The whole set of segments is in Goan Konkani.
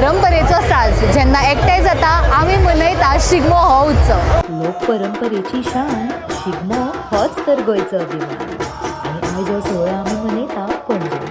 परंपरेचो साज जेन्ना एकठांय जाता आमी मनयता शिगमो हो उत्सव. लोक परंपरेची शान शिगमो होच तर गोंयचो अभिमान आनी आयज हो सुवाळो आमी मनयता पणजे.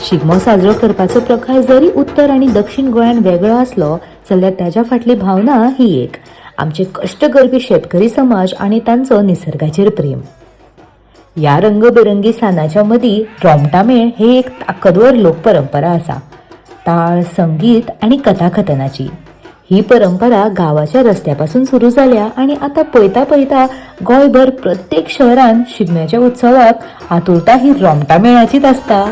शिगमो साजरो करपाचो प्रकार जरी उत्तर आनी दक्षिण गोंयांत वेगळो आसलो जाल्यार ताच्या फाटली भावना ही एक, आमचे कश्ट करपी शेतकरी समाज आनी तांचो निसर्गाचेर प्रेम. ह्या रंगबेरंगी सानाच्या मदीं रोमटामेळ हे एक ताकदवर लोक परंपरा आसा, ताळ, संगीत आनी कथाकथनाची. ही परंपरा गांवाच्या रस्त्या पासून सुरू जाल्या आनी आतां पळयता पळयता गोंयभर प्रत्येक शहरान शिगम्याच्या उत्सवाक आतुरता ही रोमटामेळाचीच आसता.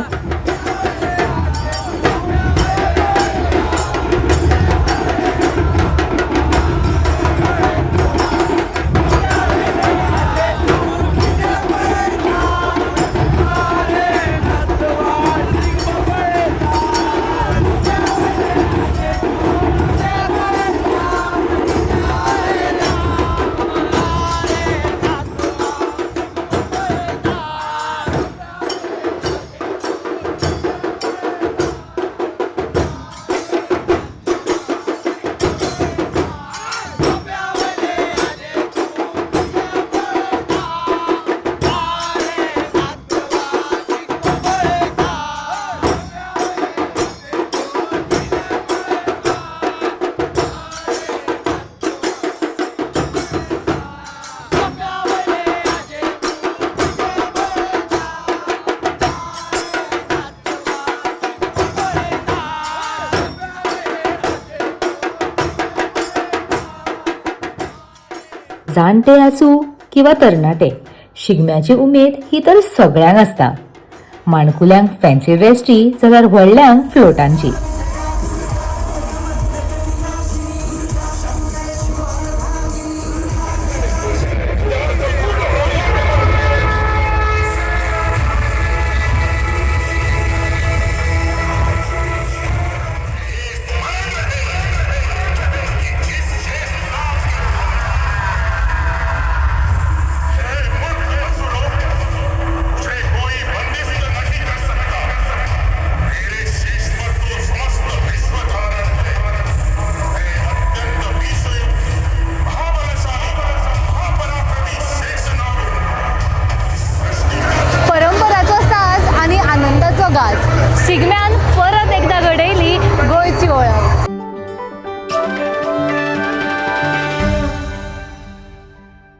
जाणटे आसूं किंवा तरणाटे, शिगम्याची उमेद ही तर सगळ्यांक आसता. माणकुल्यांक फॅन्सी ड्रेसची जाल्यार व्हडल्यांक फ्लोटांची.